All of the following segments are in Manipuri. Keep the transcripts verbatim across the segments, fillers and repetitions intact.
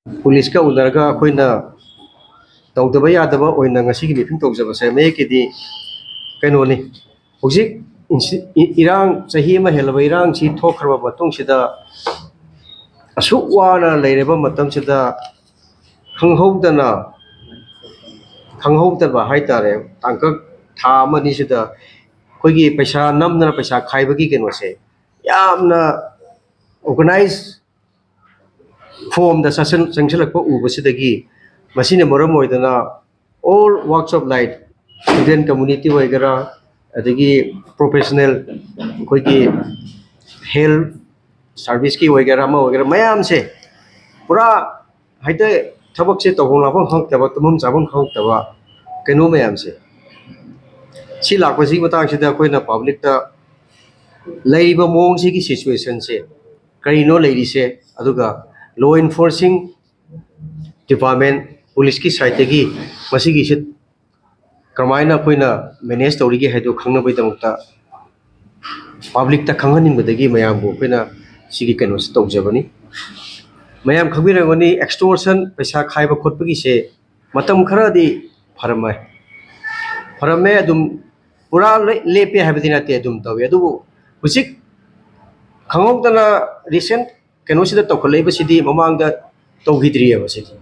ꯄꯨꯂꯤꯁꯀ ꯎꯅꯔꯒ ꯑꯩꯈꯣꯏꯅ ꯇꯧꯗꯕ ꯌꯥꯗꯕ ꯑꯣꯏꯅ ꯉꯁꯤꯒꯤ ꯃꯤꯐꯝ ꯇꯧꯖꯕꯁꯦ ꯃꯌꯦꯛꯀꯤꯗꯤ ꯀꯩꯅꯣꯅꯤ꯫ ꯍꯧꯖꯤꯛ ꯏꯟꯁꯤ-, ꯏ-, ꯏꯔꯥꯡ ꯆꯍꯤ ꯑꯃ ꯍꯦꯜꯂꯕ ꯏꯔꯥꯡꯁꯤ ꯊꯣꯛꯈ꯭ꯔꯕ ꯃꯇꯨꯡꯁꯤꯗ ꯑꯁꯨꯛ ꯋꯥꯅ ꯂꯩꯔꯕ ꯃꯇꯝꯁꯤꯗ ꯈꯪꯍꯧꯗꯅ, ꯈꯪꯍꯧꯗꯕ ꯍꯥꯏꯇꯥꯔꯦ, ꯇꯥꯡꯀꯛ ꯊꯥ ꯑꯃ ꯑꯅꯤꯁꯤꯗ ꯑꯩꯈꯣꯏꯒꯤ ꯄꯩꯁꯥ ꯅꯝꯗꯅ ꯄꯩꯁꯥ ꯈꯥꯏꯕꯒꯤ ꯀꯩꯅꯣꯁꯦ ꯌꯥꯝꯅ organized formꯗ ꯆꯪꯁꯤꯜ-, ꯆꯪꯁꯤꯜꯂꯛꯄ ꯎꯕꯁꯤꯗꯒꯤ ꯃꯁꯤꯅ ꯃꯔꯝ ꯑꯣꯏꯗꯅ all walks of life, student community ꯑꯣꯏꯒꯦꯔꯥ, ꯑꯗꯒꯤ professional, ꯑꯩꯈꯣꯏꯒꯤ health serviceꯀꯤ ꯑꯣꯏꯒꯦꯔꯥ, ꯑꯃ ꯑꯣꯏꯒꯦꯔꯥ, ꯃꯌꯥꯝꯁꯦ ꯄꯨꯔꯥ ꯍꯦꯛꯇ ꯊꯕꯛꯁꯦ ꯇꯧꯐꯝ ꯂꯥꯛꯐꯝ ꯈꯪꯉꯛꯇꯕ, ꯇꯨꯝꯐꯝ ꯆꯥꯐꯝ ꯈꯪꯉꯛꯇꯕ ꯀꯩꯅꯣ ꯃꯌꯥꯝꯁꯦ꯫ ꯁꯤ ꯂꯥꯛꯄꯁꯤꯒꯤ ꯃꯇꯥꯡꯁꯤꯗ ꯑꯩꯈꯣꯏꯅ publicꯇ ꯂꯩꯔꯤꯕ ꯃꯑꯣꯡꯁꯤꯒꯤ situationꯁꯦ ꯀꯔꯤꯅꯣ ꯂꯩꯔꯤꯁꯦ, ꯑꯗꯨꯒ law enforcing department, ꯄꯨꯂꯤꯁꯀꯤ sideꯇꯒꯤ ꯃꯁꯤꯒꯤꯁꯦ ꯀꯃꯥꯏꯅ ꯑꯩꯈꯣꯏꯅ manage ꯇꯧꯔꯤꯒꯦ ꯍꯥꯏꯗꯣ ꯈꯪꯅꯕꯒꯤꯗꯃꯛꯇ, publicꯇ ꯈꯪꯍꯟꯅꯤꯡꯕꯗꯒꯤ ꯃꯌꯥꯝꯕꯨ ꯑꯩꯈꯣꯏꯅ ꯁꯤꯒꯤ ꯀꯩꯅꯣꯁꯤ ꯇꯧꯖꯕꯅꯤ꯫ ꯃꯌꯥꯝ ꯈꯪꯕꯤꯔꯝꯒꯅꯤ, extortion, ꯄꯩꯁꯥ ꯈꯥꯏꯕ ꯈꯣꯠꯄꯒꯤꯁꯦ ꯃꯇꯝ ꯈꯔꯗꯤ ꯐꯔꯝꯃꯦ, ꯐꯔꯝꯃꯦ, ꯑꯗꯨꯝ ꯄꯨꯔꯥ ꯂꯣꯏ ꯂꯦꯞꯄꯦ ꯍꯥꯏꯕꯗꯤ ꯅꯠꯇꯦ, ꯑꯗꯨꯝ ꯇꯧꯏ꯫ ꯑꯗꯨꯕꯨ ꯍꯧꯖꯤꯛ ꯈꯪꯍꯧꯗꯅ recent ꯀꯩꯅꯣꯁꯤꯗ ꯇꯧꯈꯠꯂꯛꯏꯕꯁꯤꯗꯤ ꯃꯃꯥꯡꯗ ꯇꯧꯈꯤꯗ꯭ꯔꯤꯑꯕ ꯁꯤꯗꯤ꯫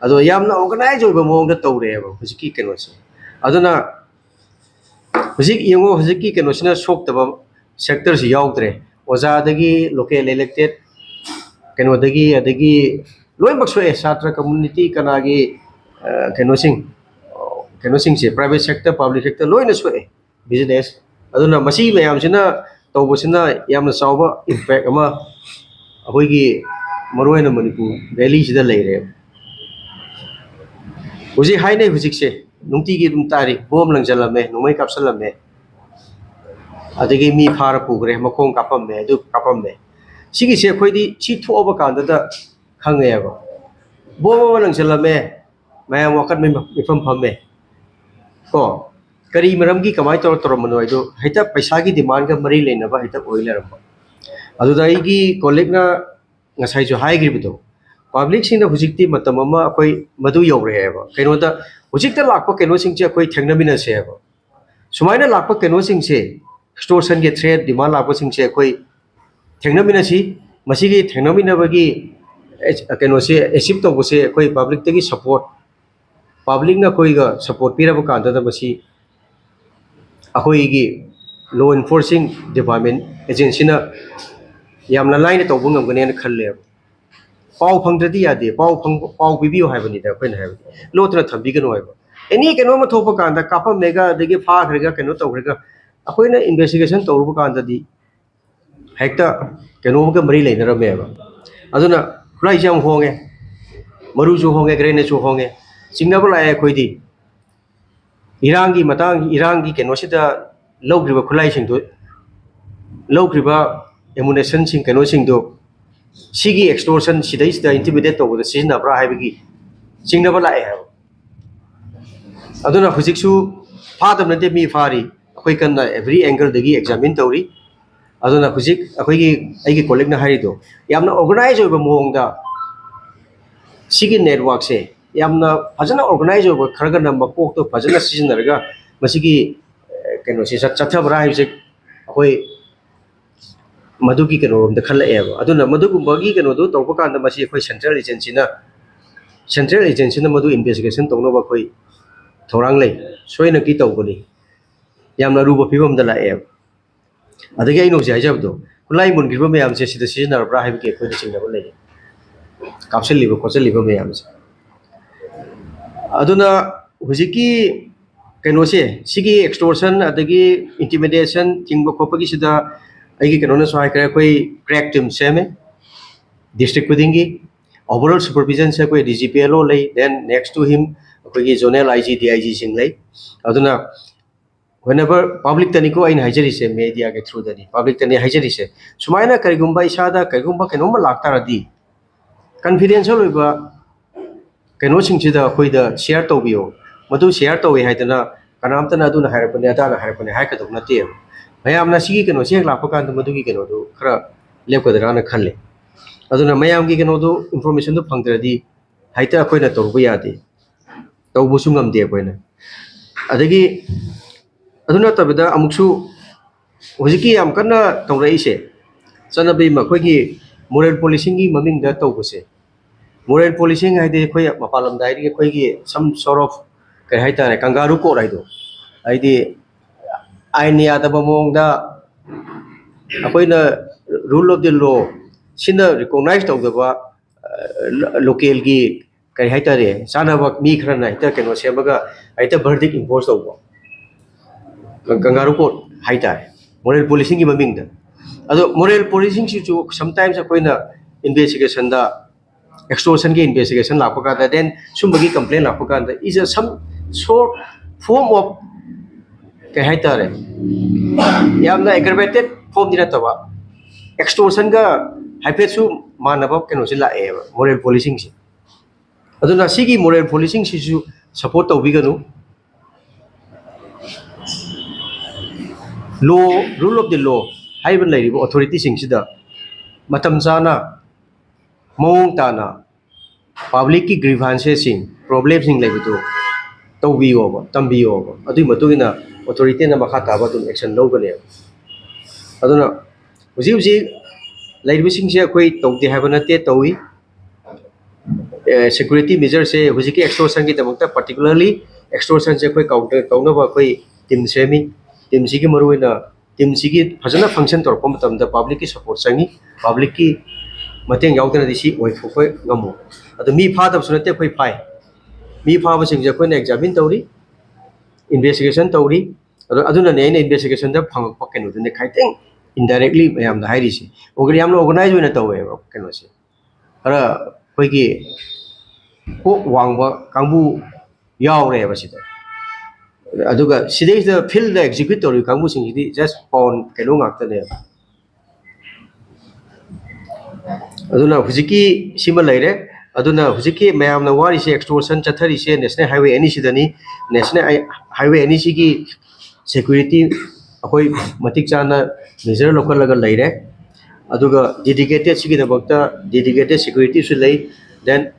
ꯑꯗꯣ ꯌꯥꯝꯅ organized ꯑꯣꯏꯕ ꯃꯑꯣꯡꯗ ꯇꯧꯔꯦꯕ ꯍꯧꯖꯤꯛꯀꯤ ꯀꯩꯅꯣꯁꯦ꯫ ꯑꯗꯨꯅ ꯍꯧꯖꯤꯛ ꯌꯦꯡꯉꯣ, ꯍꯧꯖꯤꯛꯀꯤ ꯀꯩꯅꯣꯁꯤꯅ ꯁꯣꯛꯇꯕ sectorꯁꯤ ꯌꯥꯎꯗ꯭ꯔꯦ꯫ ꯑꯣꯖꯥꯗꯒꯤ, local elected ꯀꯩꯅꯣꯗꯒꯤ, ꯑꯗꯒꯤ ꯂꯣꯏꯅꯃꯛ ꯁꯣꯛꯑꯦ꯫ ꯁꯥꯇ꯭ꯔ community, ꯀꯅꯥꯒꯤ, ꯑ, ꯀꯩꯅꯣꯁꯤꯡ, ꯀꯩꯅꯣꯁꯤꯡꯁꯦ, private sector, public sector ꯂꯣꯏꯅ ꯁꯣꯛꯑꯦ, business꯫ ꯑꯗꯨꯅ ꯃꯁꯤ ꯃꯌꯥꯝꯁꯤꯅ ꯇꯧꯕꯁꯤꯅ ꯌꯥꯝꯅ ꯆꯥꯎꯕ impact ꯑꯃ ꯑꯩꯈꯣꯏꯒꯤ ꯃꯔꯨꯑꯣꯏꯅ ꯃꯅꯤꯄꯨꯔ valleyꯁꯤꯗ ꯂꯩꯔꯦꯕ꯫ ꯍꯧꯖꯤꯛ ꯍꯥꯏꯅꯩ, ꯍꯧꯖꯤꯛꯁꯦ ꯅꯨꯡꯇꯤꯒꯤ ꯑꯗꯨꯝ ꯇꯥꯔꯤ, ꯕꯣꯝ ꯂꯪꯁꯤꯜꯂꯝꯃꯦ, ꯅꯣꯡꯃꯩ ꯀꯥꯞꯁꯤꯜꯂꯝꯃꯦ, ꯑꯗꯒꯤ ꯃꯤ ꯐꯥꯔ ꯄꯨꯈ꯭ꯔꯦ, ꯃꯈꯣꯡ ꯀꯥꯞꯄꯝꯃꯦ, ꯑꯗꯨ ꯀꯥꯞꯄꯝꯃꯦ꯫ ꯁꯤꯒꯤꯁꯦ ꯑꯩꯈꯣꯏꯗꯤ ꯁꯤ ꯊꯣꯛꯑꯕ ꯀꯥꯟꯗꯗ ꯈꯪꯉꯦꯕ꯫ ꯕꯣꯝ ꯑꯃ ꯂꯪꯁꯤꯜꯂꯝꯃꯦ, ꯃꯌꯥꯝ ꯋꯥꯀꯠ ꯃꯤꯐꯝ ꯐꯝꯃꯦ꯫ ꯀꯣ, ꯀꯔꯤ ꯃꯔꯝꯒꯤ, ꯀꯃꯥꯏꯅ ꯇꯧꯔ ꯇꯧꯔꯝꯕꯅꯣ ꯍꯥꯏꯗꯣ, ꯍꯦꯛꯇ ꯄꯩꯁꯥꯒꯤ demandꯒ ꯃꯔꯤ ꯂꯩꯅꯕ ꯍꯦꯛꯇ ꯑꯣꯏ ꯂꯩꯔꯝꯕ꯫ ꯑꯗꯨꯗ ꯑꯩꯒꯤ colleagueꯅ ꯉꯁꯥꯏꯁꯨ ꯍꯥꯏꯈ꯭ꯔꯤꯕꯗꯣ, ꯄꯕ꯭ꯂꯤꯛꯁꯤꯡꯅ ꯍꯧꯖꯤꯛꯇꯤ ꯃꯇꯝ ꯑꯃ ꯑꯩꯈꯣꯏ ꯃꯗꯨ ꯌꯧꯔꯛꯑꯦꯕ꯫ ꯀꯩꯅꯣꯗ ꯍꯧꯖꯤꯛꯇ ꯂꯥꯛꯄ ꯀꯩꯅꯣꯁꯤꯡꯁꯦ ꯑꯩꯈꯣꯏ ꯊꯦꯡꯅꯃꯤꯟꯅꯁꯦꯕ꯫ ꯁꯨꯃꯥꯏꯅ ꯂꯥꯛꯄ ꯀꯩꯅꯣꯁꯤꯡꯁꯦ, extortionꯒꯤ threat demand ꯂꯥꯛꯄꯁꯤꯡꯁꯦ ꯑꯩꯈꯣꯏ ꯊꯦꯡꯅꯃꯤꯟꯅꯁꯤ꯫ ꯃꯁꯤꯒꯤ ꯊꯦꯡꯅꯃꯤꯟꯅꯕꯒꯤ ꯑꯦ-, ꯀꯩꯅꯣꯁꯦ achieve ꯇꯧꯕꯁꯦ ꯑꯩꯈꯣꯏ ꯄꯕ꯭ꯂꯤꯛꯇꯒꯤ support, ꯄꯕ꯭ꯂꯤꯛꯅ ꯑꯩꯈꯣꯏꯒ support ꯄꯤꯔꯕ ꯀꯥꯟꯗꯗ ꯃꯁꯤ ꯑꯩꯈꯣꯏꯒꯤ law enforcing department agencyꯅ ꯌꯥꯝꯅ ꯂꯥꯏꯅ ꯇꯧꯕ ꯉꯝꯒꯅꯦꯅ ꯈꯜꯂꯦꯕ꯫ ꯄꯥꯎ ꯐꯪꯗ꯭ꯔꯗꯤ ꯌꯥꯗꯦ, ꯄꯥꯎ ꯐꯪ-, ꯄꯥꯎ ꯄꯤꯕꯤꯌꯨ ꯍꯥꯏꯕꯅꯤꯗ ꯑꯩꯈꯣꯏꯅ ꯍꯥꯏꯕꯗꯤ꯫ ꯂꯣꯠꯇꯅ ꯊꯝꯕꯤꯒꯅꯨ ꯍꯥꯏꯕ꯫ ꯑꯦꯅꯤ ꯀꯩꯅꯣꯝ ꯑꯃ ꯊꯣꯛꯄ ꯀꯥꯟꯗ ꯀꯥꯞꯄꯝꯃꯦꯒ, ꯑꯗꯒꯤ ꯐꯥꯈ꯭ꯔꯦꯒ, ꯀꯩꯅꯣ ꯇꯧꯈ꯭ꯔꯦꯒ, ꯑꯩꯈꯣꯏꯅ investigation ꯇꯧꯔꯨꯕ ꯀꯥꯟꯗꯗꯤ ꯍꯦꯛꯇ ꯀꯩꯅꯣꯝꯒ ꯃꯔꯤ ꯂꯩꯅꯔꯝꯃꯦꯕ꯫ ꯑꯗꯨꯅ ꯈꯨꯠꯂꯥꯏꯁꯦ ꯌꯥꯝ ꯍꯣꯡꯉꯦ, ꯃꯔꯨꯁꯨ ꯍꯣꯡꯉꯦ, grenade ꯁꯨ ꯍꯣꯡꯉꯦ, ꯆꯤꯡꯅꯕ ꯂꯥꯛꯑꯦ ꯑꯩꯈꯣꯏꯗꯤ꯫ ꯏꯔꯥꯡꯒꯤ ꯃꯇꯥꯡ, ꯏꯔꯥꯡꯒꯤ ꯀꯩꯅꯣꯁꯤꯗ ꯂꯧꯈ꯭ꯔꯤꯕ ꯈꯨꯠꯂꯥꯏꯁꯤꯡꯗꯨ, ꯂꯧꯈ꯭ꯔꯤꯕ ammunition ꯁꯤꯡ, ꯀꯩꯅꯣꯁꯤꯡꯗꯨ ꯁꯤꯒꯤ extortion ꯁꯤꯗꯩꯁꯤꯗ intimidate ꯇꯧꯕꯗ ꯁꯤꯖꯤꯟꯅꯕ꯭ꯔꯥ ꯍꯥꯏꯕꯒꯤ ꯆꯤꯡꯅꯕ ꯂꯥꯛꯑꯦ ꯍꯥꯏꯕ꯫ ꯑꯗꯨꯅ ꯍꯧꯖꯤꯛꯁꯨ ꯐꯥꯗꯕ ꯅꯠꯇꯦ, ꯃꯤ ꯐꯥꯔꯤ꯫ ꯑꯩꯈꯣꯏ ꯀꯟꯅ every angle ꯗꯒꯤ examine ꯇꯧꯔꯤ꯫ ꯑꯗꯨꯅ ꯍꯧꯖꯤꯛ ꯑꯩꯈꯣꯏꯒꯤ, ꯑꯩꯒꯤ colleague ꯅ ꯍꯥꯏꯔꯤꯗꯣ, ꯌꯥꯝꯅ organize ꯑꯣꯏꯕ ꯃꯑꯣꯡꯗ ꯁꯤꯒꯤ network ꯁꯦ ꯌꯥꯝꯅ ꯐꯖꯅ organize ꯑꯣꯏꯕ, ꯈꯔꯒꯅ ꯃꯀꯣꯛꯇꯣ ꯐꯖꯅ ꯁꯤꯖꯤꯟꯅꯔꯒ ꯃꯁꯤꯒꯤ, ꯑꯦ, ꯀꯩꯅꯣꯁꯦ ꯆꯠ-, ꯆꯠꯊꯕ꯭ꯔꯥ ꯍꯥꯏꯕꯁꯦ ꯑꯩꯈꯣꯏ ꯃꯗꯨꯒꯤ ꯀꯩꯅꯣꯔꯣꯝꯗ ꯈꯜꯂꯛꯑꯦꯕ꯫ ꯑꯗꯨꯅ ꯃꯗꯨꯒꯨꯝꯕꯒꯤ ꯀꯩꯅꯣꯗꯣ ꯇꯧꯕ ꯀꯥꯟꯗ ꯃꯁꯤ ꯑꯩꯈꯣꯏ central agency ꯅ, central agency ꯅ ꯃꯗꯨ investigation ꯇꯧꯅꯕ ꯑꯩꯈꯣꯏ ꯊꯧꯔꯥꯡ ꯂꯩ, ꯁꯣꯏꯅꯀꯤ ꯇꯧꯒꯅꯤ꯫ ꯌꯥꯝꯅ ꯑꯔꯨꯕ ꯐꯤꯕꯝꯗ ꯂꯥꯛꯑꯦꯕ꯫ ꯑꯗꯒꯤ ꯑꯩꯅ ꯍꯧꯖꯤꯛ ꯍꯥꯏꯖꯕꯗꯣ, ꯈꯨꯠꯂꯥꯏ ꯃꯨꯟꯈ꯭ꯔꯤꯕ ꯃꯌꯥꯝꯁꯦ ꯁꯤꯗ ꯁꯤꯖꯤꯟꯅꯔꯕ꯭ꯔꯥ ꯍꯥꯏꯕꯒꯤ ꯑꯩꯈꯣꯏꯗ ꯆꯤꯡꯅꯕ ꯂꯩ, ꯀꯥꯞꯁꯤꯜꯂꯤꯕ ꯈꯣꯠꯆꯜꯂꯤꯕ ꯃꯌꯥꯝꯁꯦ꯫ ꯑꯗꯨꯅ ꯍꯧꯖꯤꯛꯀꯤ ꯀꯩꯅꯣꯁꯦ, ꯁꯤꯒꯤ extortion ꯑꯗꯒꯤ intimidation ꯊꯤꯡꯕ ꯈꯣꯠꯄꯒꯤꯁꯤꯗ ꯑꯩꯒꯤ ꯀꯩꯅꯣꯅꯁꯨ ꯍꯥꯏꯈ꯭ꯔꯦ, ꯑꯩꯈꯣꯏ crack team ꯁꯦꯝꯃꯦ district ꯈꯨꯗꯤꯡꯒꯤ꯫ Overall supervision ꯁꯦ ꯑꯩꯈꯣꯏ D G P L O ꯂꯩ, then next to him ꯑꯩꯈꯣꯏꯒꯤ zonal I G, D I G ꯁꯤꯡ ꯂꯩ꯫ ꯑꯗꯨꯅ whenever, public ꯇꯅꯤꯀꯣ ꯑꯩꯅ ꯍꯥꯏꯖꯔꯤꯁꯦ, media ꯒꯤ through ꯗꯅꯤ, public ꯇꯅꯤ ꯍꯥꯏꯖꯔꯤꯁꯦ, ꯁꯨꯃꯥꯏꯅ ꯀꯔꯤꯒꯨꯝꯕ ꯏꯁꯥꯗ ꯀꯔꯤꯒꯨꯝꯕ ꯀꯩꯅꯣꯝꯃ ꯂꯥꯛꯇꯥꯔꯗꯤ confidential ꯑꯣꯏꯕ ꯀꯩꯅꯣꯁꯤꯡꯁꯤꯗ ꯑꯩꯈꯣꯏꯗ share ꯇꯧꯕꯤꯌꯣ꯫ ꯃꯗꯨ share ꯇꯧꯏ ꯍꯥꯏꯗꯅ ꯀꯅꯥꯝꯇꯅ ꯑꯗꯨꯅ ꯍꯥꯏꯔꯛꯄꯅꯦ, ꯑꯗꯥꯅ ꯍꯥꯏꯔꯛꯄꯅꯦ ꯍꯥꯏꯔꯛꯀꯗꯧꯕ ꯅꯠꯇꯦꯕ꯫ ꯃꯌꯥꯝꯅ ꯁꯤꯒꯤ ꯀꯩꯅꯣꯁꯦ ꯍꯦꯛ ꯂꯥꯛꯄ ꯀꯥꯟꯗ ꯃꯗꯨꯒꯤ ꯀꯩꯅꯣꯗꯨ ꯈꯔ ꯂꯦꯞꯀꯗ꯭ꯔꯥꯅ ꯈꯜꯂꯦ꯫ ꯑꯗꯨꯅ ꯃꯌꯥꯝꯒꯤ ꯀꯩꯅꯣꯗꯣ, informationꯗꯣ ꯐꯪꯗ꯭ꯔꯗꯤ ꯍꯦꯛꯇ ꯑꯩꯈꯣꯏꯅ ꯇꯧꯔꯨꯕ ꯌꯥꯗꯦ, ꯇꯧꯕꯁꯨ ꯉꯝꯗꯦ ꯑꯩꯈꯣꯏꯅ꯫ ꯑꯗꯒꯤ ꯑꯗꯨ ꯅꯠꯇꯕꯗ ꯑꯃꯨꯛꯁꯨ ꯍꯧꯖꯤꯛꯀꯤ ꯌꯥꯝ ꯀꯟꯅ ꯇꯧꯔꯛꯏꯁꯦ, ꯆꯠꯅꯕꯤ ꯑꯃ ꯑꯩꯈꯣꯏꯒꯤ moral policingꯒꯤ ꯃꯃꯤꯡꯗ ꯇꯧꯕꯁꯦ꯫ Moral policing ꯍꯥꯏꯗꯤ ꯑꯩꯈꯣꯏ ꯃꯄꯥꯟ ꯂꯝꯗ ꯍꯥꯏꯗꯤ ꯑꯩꯈꯣꯏꯒꯤ some sort of, ꯀꯩ ꯍꯥꯏꯇꯥꯔꯦ, ꯀꯪꯒꯥꯔꯨ ꯀꯣꯔꯠ ꯍꯥꯏꯗꯣ, ꯍꯥꯏꯗꯤ ꯑꯥꯏꯟꯅ ꯌꯥꯗꯕ ꯃꯑꯣꯡꯗ ꯑꯩꯈꯣꯏꯅ rule of the law ꯁꯤꯅ recognize ꯇꯧꯗꯕ, ꯑ, ꯂꯣꯀꯦꯜꯒꯤ, ꯀꯔꯤ ꯍꯥꯏꯇꯥꯔꯦ, ꯆꯥꯅꯕ ꯃꯤ ꯈꯔꯅ ꯍꯦꯛꯇ ꯀꯩꯅꯣ ꯁꯦꯝꯃꯒ ꯍꯦꯛꯇ verdict impose ꯇꯧꯕ, ꯀꯪꯒꯥꯔꯨ ꯀꯣꯔꯠ ꯍꯥꯏꯇꯥꯔꯦ, moral policingꯒꯤ ꯃꯃꯤꯡꯗ꯫ ꯑꯗꯣ moral policingꯁꯤꯁꯨ sometimes ꯑꯩꯈꯣꯏꯅ investigationꯗ, extortionꯒꯤ investigation ꯂꯥꯛꯄ ꯀꯥꯟꯗ, then ꯁꯨꯝꯕꯒꯤ complaint ꯂꯥꯛꯄ ꯀꯥꯟꯗ, is a some sort form of, ꯀꯩ ꯍꯥꯏꯇꯥꯔꯦ, ꯌꯥꯝꯅ aggravated formꯗꯤ ꯅꯠꯇꯕ, extortionꯒ ꯍꯥꯏꯐꯦꯠꯁꯨ ꯃꯥꯟꯅꯕ ꯀꯩꯅꯣꯁꯦ ꯂꯥꯛꯑꯦꯕ moral policingꯁꯦ꯫ ꯑꯗꯨꯅ ꯁꯤꯒꯤ moral policingꯁꯤꯁꯨ support ꯇꯧꯕꯤꯒꯅꯨ꯫ Law, rule of the law ꯍꯥꯏꯔꯤꯕ ꯂꯩꯔꯤꯕ authorityꯁꯤꯡꯁꯤꯗ ꯃꯇꯝ ꯆꯥꯅ, ꯃꯑꯣꯡ ꯇꯥꯅ publicꯀꯤ grievanceꯁꯤꯡ, problemꯁꯤꯡ ꯂꯩꯕꯗꯨ ꯇꯧꯕꯤꯌꯣꯕ, ꯇꯝꯕꯤꯌꯣꯕ꯫ ꯑꯗꯨꯒꯤ ꯃꯇꯨꯡ ꯏꯟꯅ authorityꯅ ꯃꯈꯥ ꯇꯥꯕ ꯑꯗꯨꯝ action ꯂꯧꯒꯅꯦꯕ꯫ ꯑꯗꯨꯅ ꯍꯧꯖꯤꯛ ꯍꯧꯖꯤꯛ ꯂꯩꯔꯤꯕꯁꯤꯡꯁꯦ ꯑꯩꯈꯣꯏ ꯇꯧꯗꯦ ꯍꯥꯏꯕ ꯅꯠꯇꯦ, ꯇꯧꯏ꯫ ꯑꯦ, security measureꯁꯦ ꯍꯧꯖꯤꯛꯀꯤ extortionꯒꯤꯗꯃꯛꯇ, particularly extortionꯁꯦ ꯑꯩꯈꯣꯏ counter ꯇꯧꯅꯕ ꯑꯩꯈꯣꯏ team ꯁꯦꯝꯃꯤ꯫ Teamꯁꯤꯒꯤ ꯃꯔꯨꯑꯣꯏꯅ, teamꯁꯤꯒꯤ ꯐꯖꯅ function ꯇꯧꯔꯛꯄ ꯃꯇꯝꯗ publicꯀꯤ support ꯆꯪꯉꯤ꯫ Publicꯀꯤ ꯃꯇꯦꯡ ꯌꯥꯎꯗꯅꯗꯤ ꯁꯤ ꯑꯣꯏꯊꯣꯛꯄ ꯉꯝꯃꯣꯏ꯫ ꯑꯗꯣ ꯃꯤ ꯐꯥꯗꯕꯁꯨ ꯅꯠꯇꯦ ꯑꯩꯈꯣꯏ ꯐꯥꯏ꯫ ꯃꯤ ꯐꯥꯕꯁꯤꯡꯁꯦ ꯑꯩꯈꯣꯏꯅ examine ꯇꯧꯔꯤ, investigation ꯇꯧꯔꯤ꯫ ꯑꯗꯣ ꯑꯗꯨꯅꯅꯦ ꯑꯩꯅ investigationꯗ ꯐꯪꯉꯛꯄ ꯀꯩꯅꯣꯗꯨꯅꯦ ꯈꯤꯇꯪ indirectly ꯃꯌꯥꯝꯗ ꯍꯥꯏꯔꯤꯁꯦ꯫ ꯑꯣꯔꯒ-, ꯌꯥꯝꯅ organize ꯑꯣꯏꯅ ꯇꯧꯋꯦꯕ ꯀꯩꯅꯣꯁꯦ꯫ ꯈꯔ ꯑꯩꯈꯣꯏꯒꯤ ꯀꯣꯛ ꯋꯥꯡꯕ ꯀꯥꯡꯕꯨ ꯌꯥꯎꯔꯦꯕ ꯁꯤꯗ꯫ ꯑꯗꯨꯒ ꯁꯤꯗꯩꯁꯤꯗ fieldꯗ execute ꯇꯧꯔꯤꯕ ꯀꯥꯡꯕꯨꯁꯤꯡꯁꯤꯗꯤ just pawn ꯀꯩꯅꯣ ꯉꯥꯛꯇꯅꯦꯕ꯫ ꯑꯗꯨꯅ ꯍꯧꯖꯤꯛꯀꯤ ꯁꯤꯃ ꯂꯩꯔꯦ꯫ ꯑꯗꯨꯅ ꯍꯧꯖꯤꯛꯀꯤ ꯃꯌꯥꯝꯅ ꯋꯥꯔꯤꯁꯦ, extortion ꯆꯠꯊꯔꯤꯁꯦ, National Highway ꯑꯅꯤꯁꯤꯗꯅꯤ꯫ National Highway ꯑꯅꯤꯁꯤꯒꯤ security ꯑꯩꯈꯣꯏ ꯃꯇꯤꯛ ꯆꯥꯅ measure ꯂꯧꯈꯠꯂꯒ ꯂꯩꯔꯦ꯫ ꯑꯗꯨꯒ dedicated ꯁꯤꯒꯤꯗꯃꯛꯇ dedicated security ꯁꯨ ꯂꯩ꯫ Then